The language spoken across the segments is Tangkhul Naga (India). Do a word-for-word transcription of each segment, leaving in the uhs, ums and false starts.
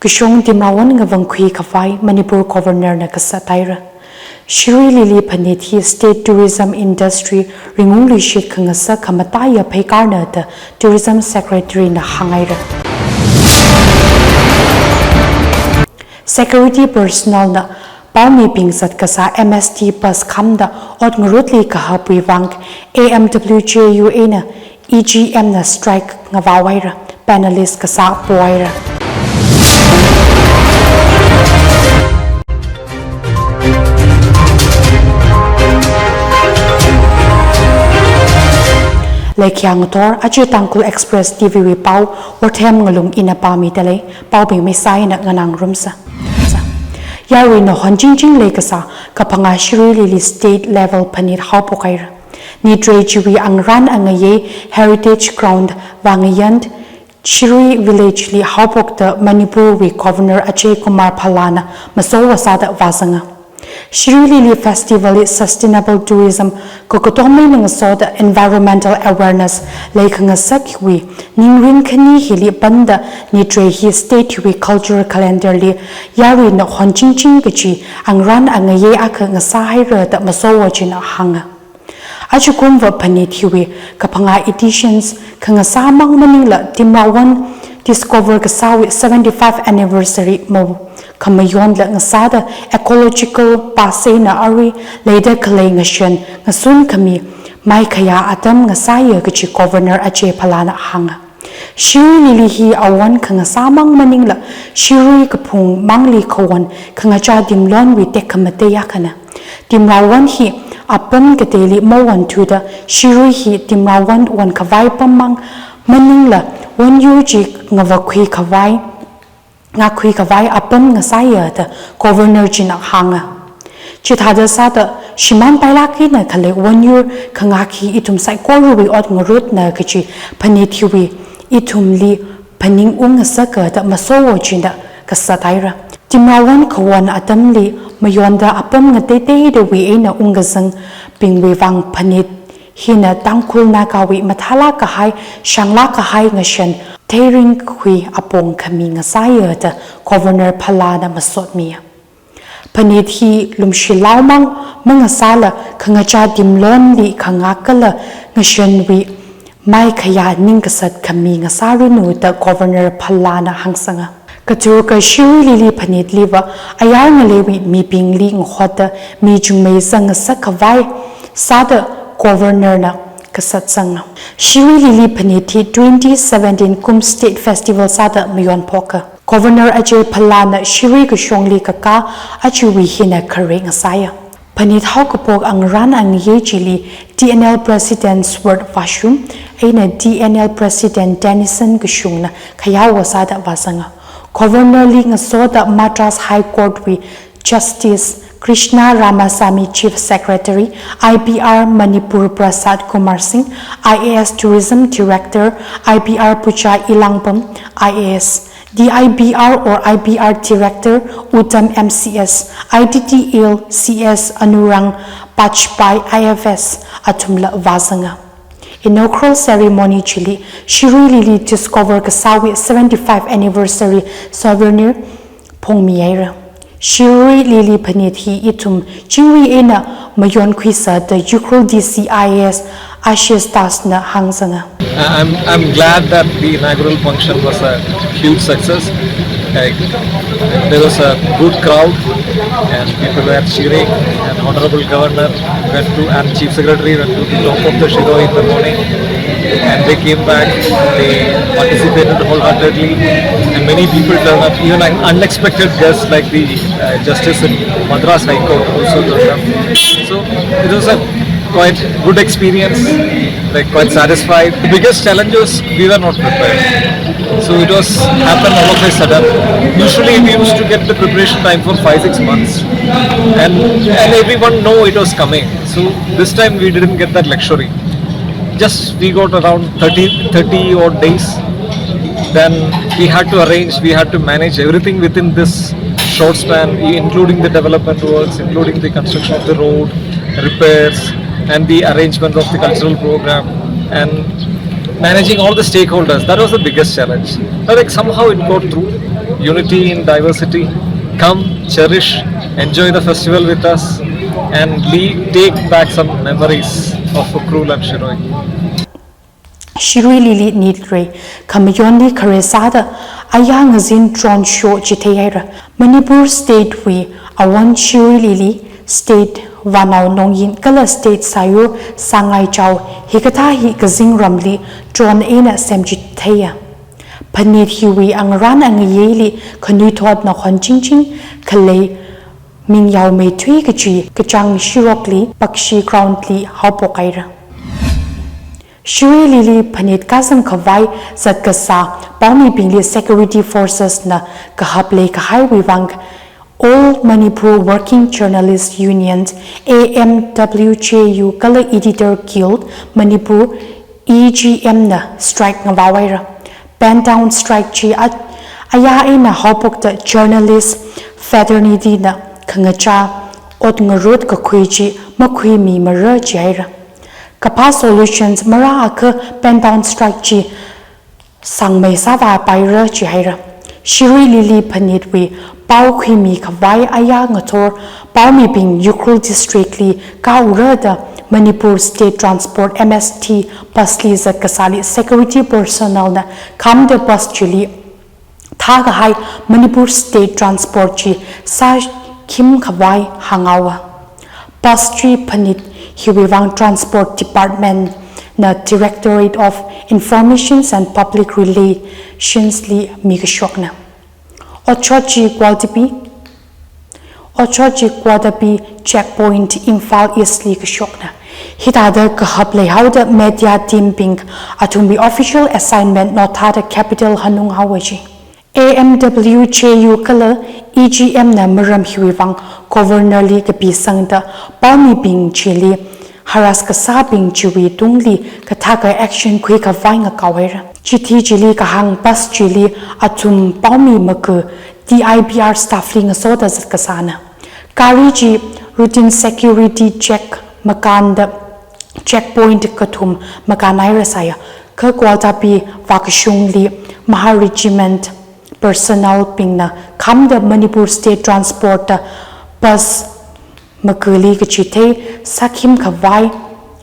Kashong Timrawon ngavangkhui khavai Manipur Governor na kasat haira. Shirui Lily Phanit hi State Tourism Industry ringungluishit khangasak khamataiya pheikarna da Tourism Secretary na hānghaira. Security personnel na paomibing zat kasā M S T bus khamda ot ngarutli kahapwui vang A M W J U eina E G M na strike ngavao haira, panelist kasā pohaira. Leikhiya ngathor, aja Tangkhul Express T V wui pao, Worthem Ngalung ina pāmida lei, paobing maisā eina nganāngarumsa. Yaruina honchingching leikasā, kaphangā Shirui Lily State Level Phanit haophok haira. Nitrei chiwui angarān angayei Heritage Ground vāngayan Shirui Village li haophokda Manipur wui Governor Ajay Kumar Bhalla na masowa sāda vāzanga. Shirui Lily Festival hi sustainable tourism kakatomli ngasoda environmental awareness leikhangasakwui ningrin khani hili panda nitrei hi state wui cultural calendar li yaruina honchingching kachi angarān angayei akha ngasā haira da masowa china hānga. Ajakumva Phanit hiwui kaphangā editions khangasāmang maningla Timrawon discover kasāwui seventy-five anniversary makhamayon la ngasāda ecological past eina arui leida khalei ngashan ngasun khami maikhayā atam ngasāya kachi Governor Ajay Bhalla na hānga. Shirui Lily hi awon khangasāmang maningla Shirui kaphung mangli khawon khangachā timlonwui tekhamatei akhana. Timrawon hi apam kateili mawonthuda Shirui hi Timrawon wonkhavai pammang maningla wonyur chi ngavakhui khavai, ngakhui khavai apam ngasāya da Governor china hānga. Chithāda sāda shimānpailāk eina khalei wonyur khangak hi ithum saikorawui ot ngarutna kachi Phanit hiwui ithumli phaningung ngasaka da masowa china kasat haira. Timrawon khawon atamli mayonda apam ngateiteidawui eina ungkazangbingwui vang Phanit hina Tangkhul Nagawui mathālāk kahai, shānglāk kahai ngashan theiringkhui apong khami ngasāya da Governor Bhalla na masotmiya. Phanit hi lumshilao mang mangasāla khangachā timlonli khangak kala ngashanwui maikhayā ningkasat khami ngasāranu da Governor Bhalla na hāngsanga. Kathurka Shirui Lily Phanitliva ayar ngaleiwui mibingli ngahotda mi chungmei zangngasak khavai sāda Governor na kasatsanga. Shirui Lily Phanit hi twenty seventeen kum State Festival sāda mayonphoka. Governor Ajay Bhalla na Shirui kashongli kakā achiwui hina khare ngasāya. Phanit haokaphok angarān angayei chili T N L President Sword Vashum eina T N L President Tennyson Kashung na khayaowa sāda vāzanga. Governor li ngasoda Madras High Court wui Justice Krishna Ramasamy, Chief Secretary, I B R Manipur Prasad Kumar Singh, I A S Tourism Director, I B R Puja Elangbam, I A S, D I B R or I B R Director Uttam M C S, I D D L C S Anurang Bajpai I F S athumla vāzanga. Inaugural ceremony chili Shirui Lily discover kasāwui seventy-five anniversary souvenir phongmi haira. Shirui Lily Phanit hi ithum chingri eina mayonkhuisa da Ukhrul D C I A S Ashish Das na hāngsanga. I- I'm, I'm glad that the inaugural function was a huge success. Like, there was a good crowd and people were cheering, and Honorable Governor went to, and Chief Secretary went to the top of the Shirui in the morning, and they came back, they participated wholeheartedly, and many people turned up, even un- unexpected guests like the uh, justice in Madras High Court also turned up. So it was a quite good experience, like, quite satisfied. The biggest challenge was we were not prepared. So it was happened all of a sudden. Usually we used to get the preparation time for five, six months. And, and everyone know it was coming. So this time we didn't get that luxury. Just we got around thirty, thirty odd days. Then we had to arrange, we had to manage everything within this short span, i- including the development works, including the construction of the road, repairs, and the arrangement of the cultural program, and managing all the stakeholders. That was the biggest challenge. But, like, somehow it got through. Unity in diversity. Come, cherish, enjoy the festival with us, and le- take back some memories of Ukhrul and Shirui. Shirui Lily nitrei, khamayonli khare sāda, aya ngazin drone show chitheihaira. Manipur State wui awon Shirui Lily, State Vanao Nongyin kala State Sayur Sangaichao hikathā hi kazingramli drone eina semchitheiya. Phanit hiwui angarān angayeili khanuithotna khonchingching khalei Mingyao Meithui kachi kachāng Shirokli Pakshi Ground li haophokhaira. Shirui Lily phanit kazang khavai zat kasā paomibingli security forces na kahap leikahaiwui vang All Manipur Working Journalists Union, A M W J U, kala Editor Guild Manipur, E G M, na strike ngavaohaira. Pen down strike chi a- aya eina haophokta journalist fraternity na khangachā ot ngarut kakhui chi makhuimimara jihaira. Kaphā solutions marāakha pen down strike chi sangmei sāvāpaira jihaira. Shirui Lily phanitwui pao khuimi khavai aya ngathor paomibing Ukhrul District li kaura da Manipur State Transport, M S T, bus li zat kasāli security personnel na khamda bus chili thākahai Manipur State Transport chi sākhim khavai hānghaowa. Bus chi phanit hiwui vang Transport Department na Directorate of Informations and Public Relations li mikashokna. Otshot chi Gwaltabi, otshot chi Gwaltabi checkpoint Imphal East li kashokna. Hithāda kahap leihaoda media team bing athumwui official assignment notha da capital hanunghaowa ji. A M W J U kala E G M na maram hiwui vang Governor li kapisangda paomibing chili harass kasābing chiwui tungli kathākha action khui khavai ngakaohaira. Chithi chili kahāng bus chili athum paomi maga D I B R staff li ngasoda zat kasāna. Gari chi routine security check makānda checkpoint kathum makānhaira sāya. Kha Gwaltabi vākashungli Mahar Regiment personnel bingna khamda Manipur State Transport da bus magali kachithei sākhim khavai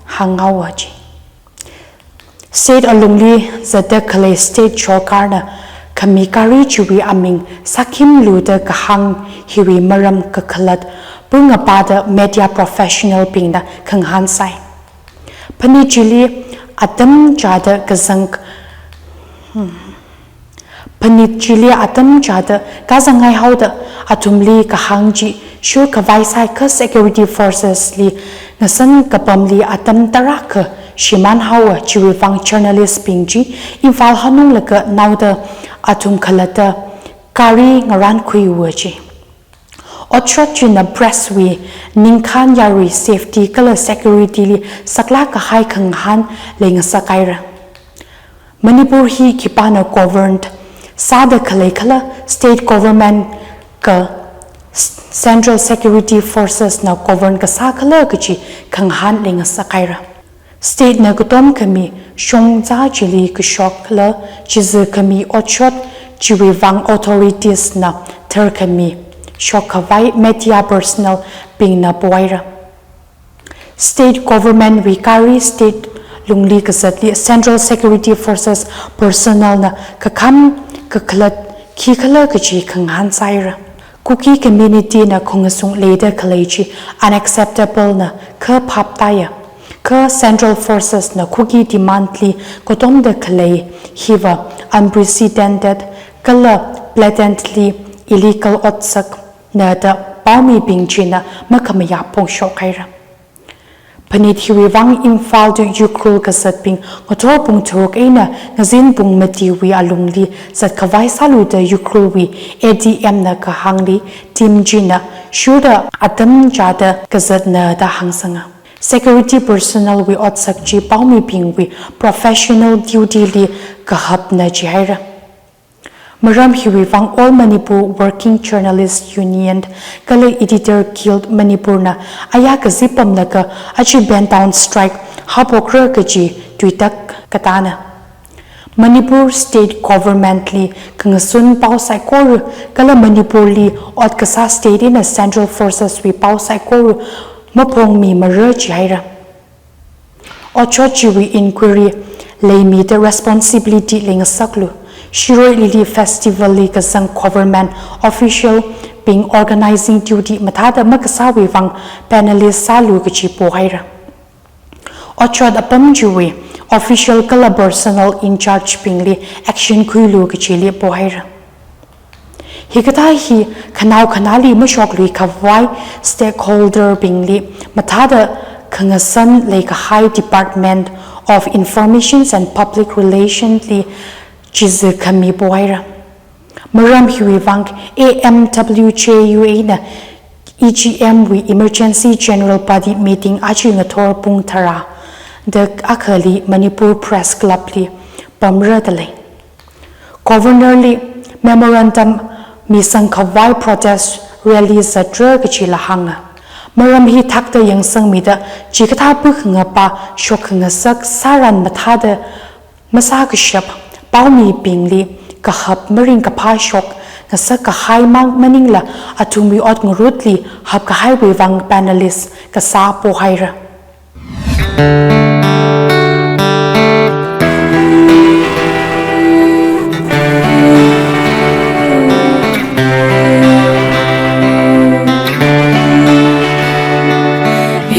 hānghaowa ji. State alungli zatda khalei state sorkarna khami gari chiwui aming sākhimlu da kahāng hiwui maram kakhalat pungapa da media professional bingna khangahān sai. Phanit chili atam chāda kazang, hmm. Phanit chili atam chāda kazanghaihaoda athumli kahāng chi shur khavai sāi kha security forces li ngasan kapamli atam tarākha shimānhaowa chiwui vang journalist bing chi Imphal hanunglaga naoda athum khalatta gari ngarānkhuiwa ji. Otshot china press wui ningkhān yarui safety kala security li saklāk kahai khangahān leingasakhaira. Manipur hi khipāna governed sāda khalei khala state government ka s- central security forces na govern kasā khala kaji khangahān leingasakhaira. State na katom khami shongza chili kashokla chizi khami otshot chiwui vang authorities na tharkhami shok khavai media personnel bingna pohaira. State government wui gari state lungli kazatli central security forces personnel na kakham kakhalat khikhala kaji khangahān sāhaira. Kuki community na khungasung leida khalei chi unacceptable na kha phap tāya. Kha central forces na Kuki demand li katomda khalei hiva unprecedented kala blatantly illegal otsakna da paomibing china makhamayā phongshokhaira. Phanit hiwui vang Imphal to Ukhrul kazatbing ngathor pung tharuk eina ngazin pung matiwui alungli zat khavai sālu da Ukhrulwui A D M na kahāngli team china shurda atam chāda kazatna da hāngsanga. Security personnel wui otsak chi paomibingwui professional duty li kahapna jihaira. Maram hiwui vang All Manipur Working Journalist Union kala Editor Guild Manipur na aya kazip pamlaga aja pen down strike haophokra kaji tuitak katāna. Manipur State Government li khangasun pao saikora kala Manipur li ot kasā state eina Central Forces wui pao saikora maphongmimara jihaira. Otshot chiwui inquiry leimida responsibility leingasaklu. Shirui Lily Festival li kazang government official bing organizing duty mathāda makasāwui vang penalise sālu kaji pohaira. Otshot apam chiwui official kala personnel in charge bingli action khuilu kajili pohaira. Hikathā hi khanao khanāli mashoklui khavai stakeholder bingli mathāda khangasan leikahai Department of Informations and Public Relations li chizi khami pohaira. Maram hiwui vang A M W J U A na E G M wui Emergency General Body Meeting aja ngathor pung tharāda akhali Manipur Press Club li pamra dalei. Governor li memorandum misang khavai protest rally zatra kajila hānga. Maram hi thakta yangsangmida chikathā pukhangapa shok khangasak sāran mathāda masākashap paomibingli kahap maringkaphā shok ngasak kahai mang maningla athumwui ot ngarutli hapkahaiwui vang penalise kasā pohaira.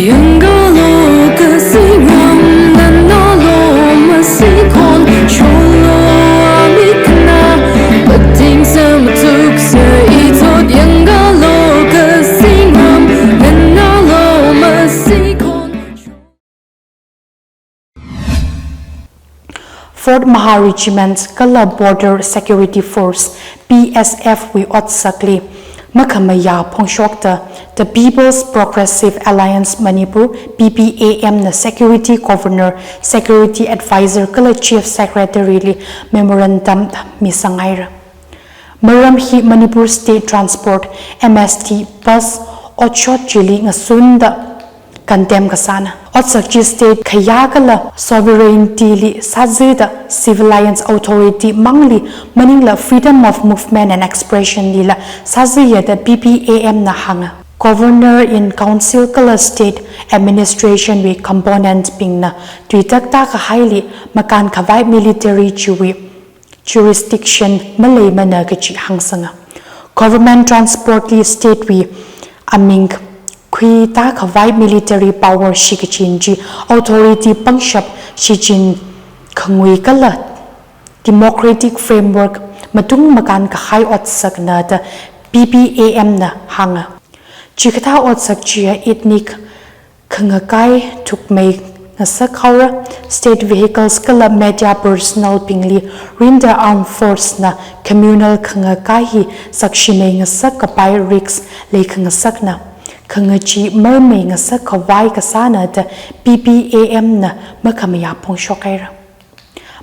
Yangalo kasingram, nanalo masikhon, sholo amikna, pating samtuk sa itot. Yangalo kasingram, nanalo masikhon. Fourth Mahar Regiment kala Border Security Force, B S F wui otsakli makhamayā phongshokta The People's Progressive Alliance Manipur, P P A M na Security Governor, Security Advisor kala Chief Secretary li memorandum misanghaira. Maram hi Manipur State Transport, M S T, bus otshot chili ngasunda condemn kasāna. Otsak chi state khayā kala sovereignty li sāzida civilians authority mangli maningla freedom of movement and expression lila sāziya da P P A M na hānga. Governor in Council kala State Administration wui component bingna tuitakta kahaili makān khavai military chiwui jurisdiction maleimana kaji hāngsanga. Government transport li state wui aming khuita khavai military power shikachin chi authority pangshap shichin khangui kala democratic framework matung makān kahai otsakna da P P A M na hānga. Chikathā otsak chiya ethnic khangakai thukmei ngasak haora, state vehicles kala media personnel bingli rinda armed force na communal khangakai hi sakshimei ngasak kapai risk leikhangasakna. Khangachee marmei ngasak khavai kasāna da P P A M na makhamayā phongshokhaira.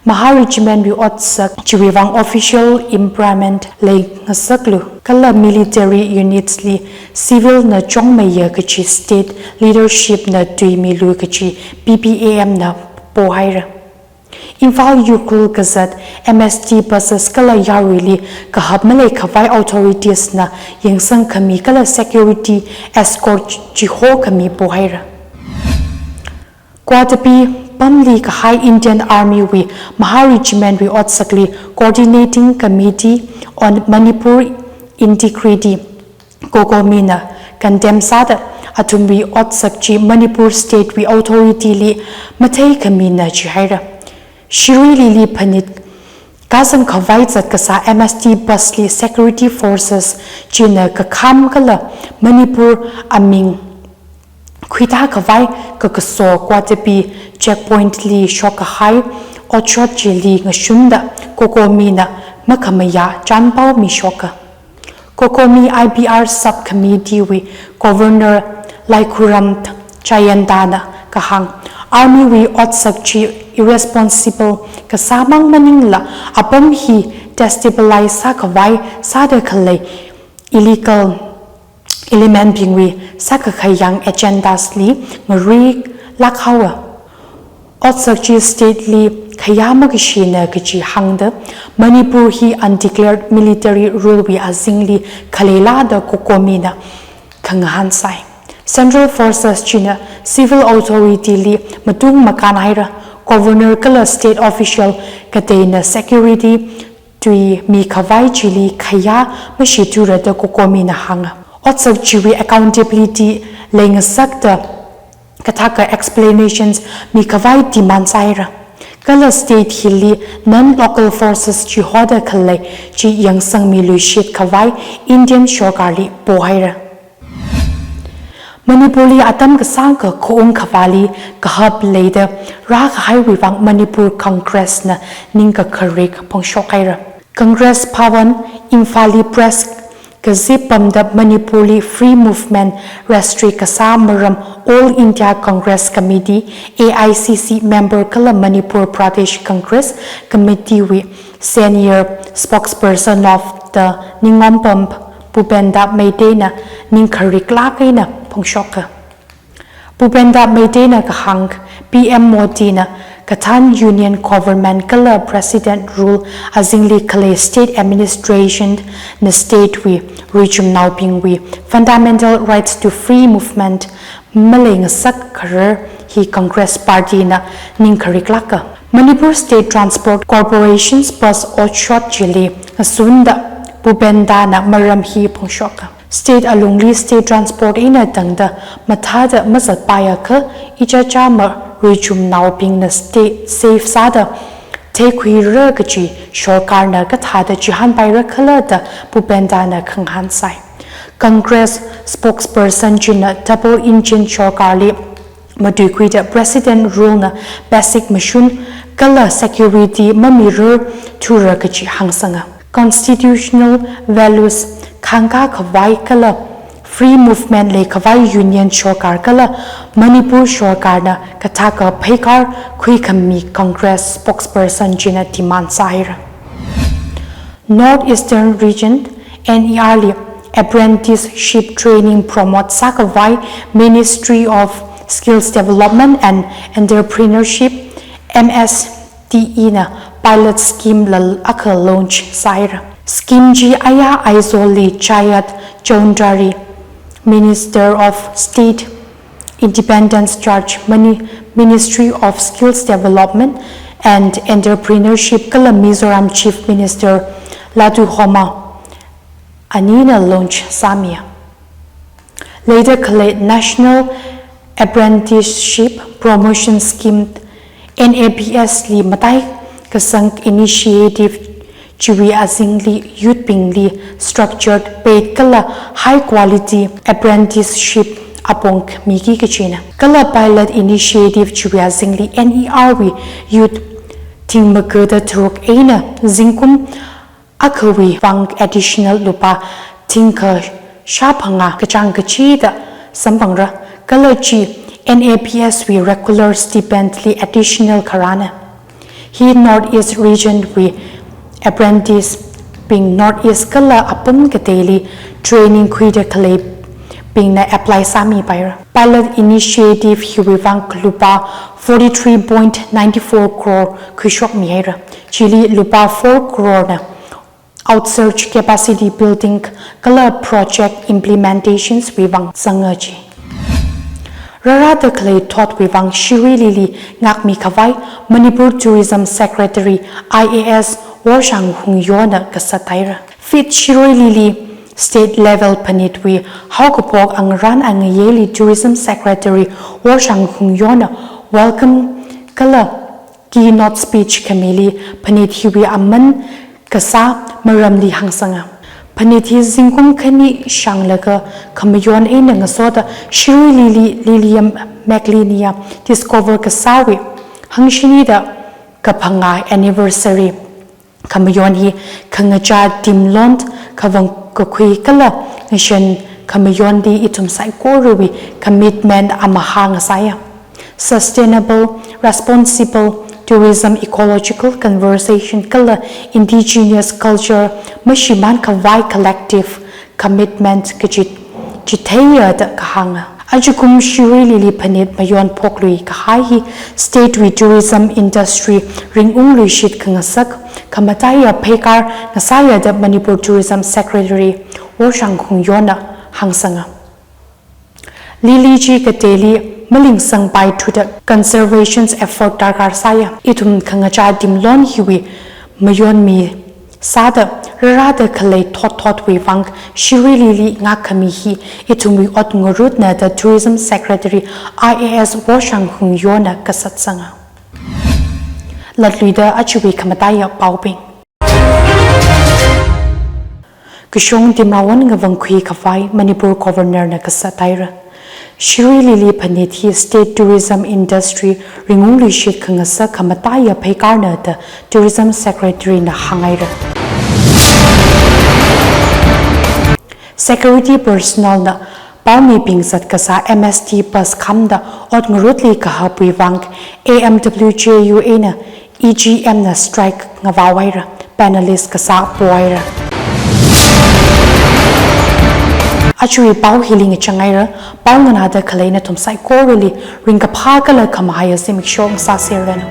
Mahar Regiment wui otsak chiwui vang official impairment leingasaklu kala military units li civil na chongmeiya kaji state leadership na tuimilu kaji P P A M na pohaira. Imphal Ukhrul kazat M S T buses kala yaruili kahap malei khavai authorities na yangsang khami kala security escort chiho khami pohaira. Guwahati pamli kahai Indian Army wui Mahar Regiment wui otsakli Coordinating Committee on Manipur Integrity, COCOMI na condemn sāda athumwui otsak chi Manipur state wui authority li mathei khamina jihaira. Shirui Lily phanit kazang khavai zat kasā M S T bus li security forces china kakham kala Manipur aming khuita khavai kakaso Guwahati checkpoint li shok kahai otshot chili ngashunda COCOMI na makhamayā chanpao mishoka. COCOMI I B R Subcommittee wui Governor Laikhuram Jayanta na kahāng, Army wui otsak chi irresponsible kasā mang maningla apam hi destabilize sākhavai sāda khalei illegal element bingwui sākakhayang agendas li ngaruilāk haowa. Otsak chi state li khayā makashina kaji hāngda, Manipur hi undeclared military rule wui azingli khaleila da COCOMI na khangahān sai. Central Forces china civil authority li matung makān haira, governor kala state official kateina security tui mikhavai chili khayā mashithura da COCOMI na hānga. Otsak chiwui accountability leingasakta kathāka explanations mikhavai demand sāhaira. Kala state hili non-local forces chihoda khalei chi yangsangmiluishit khavai Indian sorkarli pohaira. Manipurli atam kasāngkha khaung khavāli kahap leida rākahaiwui vang Manipur Congress na ningkakharik phongshok haira. Congress Bhavan, Imphalli press kazip pamda Manipurli free movement restrict kasā maram All India Congress Committee, A I C C, member kala Manipur Pradesh Congress Committee wui senior spokesperson of the Ningompam Bhupenda Meitei na ningkhariklāk eina phongshoka. Bhupenda Meitei na kahāng, P M Modi na kathān Union Government kala President rule azingli khalei state administration na state wui ruichumnaobingwui fundamental rights to free movement maleingasak kharar hi Congress Party na ningkhariklāka. Manipur State Transport Corporation's bus otshot chili ngasunda Bhupenda na maram hi phongshoka. State alungli state transport eina tangda mathāda mazatpaiakha ichichā maruichumnaobingna state safe sāda theikhuira kaji sorkarna kathāda chihānpaira khala da Bhupenda na khangahān sai. Congress spokesperson china double engine sorkarli matuikhuida President rule na basic mashun kala security mamirarthura kaji hāngsanga. Constitutional values khangkā khavai kala free movement leikhavai Union sorkar kala Manipur sorkarna kathāka pheikar khuikhami Congress spokesperson china demand sāhaira. North Eastern Region, N E R li apprenticeship training promote sākhavai Ministry of Skills Development and Entrepreneurship, M S D E na pilot scheme la akha launch sāhaira. Scheme chi aya Aizawl li Jayant Chaudhary, Minister of State Independence Charge, Mani-, Ministry of Skills Development and Entrepreneurship kala Mizoram Chief Minister Laddu Homa anina launch sāmiya. Leida khalei National Apprenticeship Promotion Scheme, N A P S li mataikasang initiative chiwui azingli youth bingli structured, paid kala high quality apprenticeship apong miki kachina. Kala pilot initiative chiwui azingli N E R wui youth thingmagada tharuk eina zingkum akhawui vang additional lupā thingkha shāphangā kachāng kachida samphangra, kala chi N A P S wui regular stipend li additional kharāna. Hi North East Region wui apprentice bing North East kala apam kateili training khuida khaleibingna apply sāmipaira. Pilot initiative hiwui vang lupā forty-three point nine four crore khuishokmihaira. Chili lupā four crore na outsource capacity building kala project implementations wui vang zanga ji. Rārada khalei thotwui vang Shirui Lily ngākmi khavai Manipur Tourism Secretary I A S Worshang Hungyo na kasat haira. Fit Shirui Lily state level phanitwui haokaphok angarān angayeli Tourism Secretary Worshang Hungyo na welcome kala keynote speech khamili phanit hiwui aman kasā maramli hāngsanga. Phanit hi zingkum khani shānglaga khamayon eina ngasoda Shirui Lily, Lilium Magnilia discover kasāwui hangshinida kaphangā anniversary khamayon hi khangachā timlon khavang kakhui kala ngashan khamayonli ithum saikorawui commitment amahā ngasāya. Sustainable, responsible tourism, ecological conservation kala indigenous culture mashimān khavai collective commitment kaji chitheiya da kahānga. Ajakum Shirui Lily Phanit mayon phoklui kahai hi state wui tourism industry ringungluishit khangasak khamataiya pheikar ngasāya da Manipur Tourism Secretary Worshang Khungyonna hāngsanga. Lily chi kateili malingsangpai thuda conservation effort darkar sāya. Ithum khangachā Dimlon hiwui mayonmi sāda rārada khalei thotthotwui vang Shirui Lily ngākkhami hi ithumwui ot ngarutna da Tourism Secretary I A S Worshang Khungyonna kasatsanga. Latluida ajawui khamataiya paobing. Kashong Timrawon ngavangkhui khavai Manipur Governor na kasat haira. Shirui Lily Phanit hi state tourism industry ringungluishit khangasak khamataiya pheikarna da Tourism Secretary na hānghaira. Security personnel na paomibing zat kasā M S T bus khamda ot ngarutli kahapwui vang A M W J U A na E G M na strike ngavao haira, panelist kasā pohaira. Ajawui pao hili ngachang haira, pao nganāda khalei nathum saikorali ringkaphā kala khamahaiya zimiksho ngasāserranu.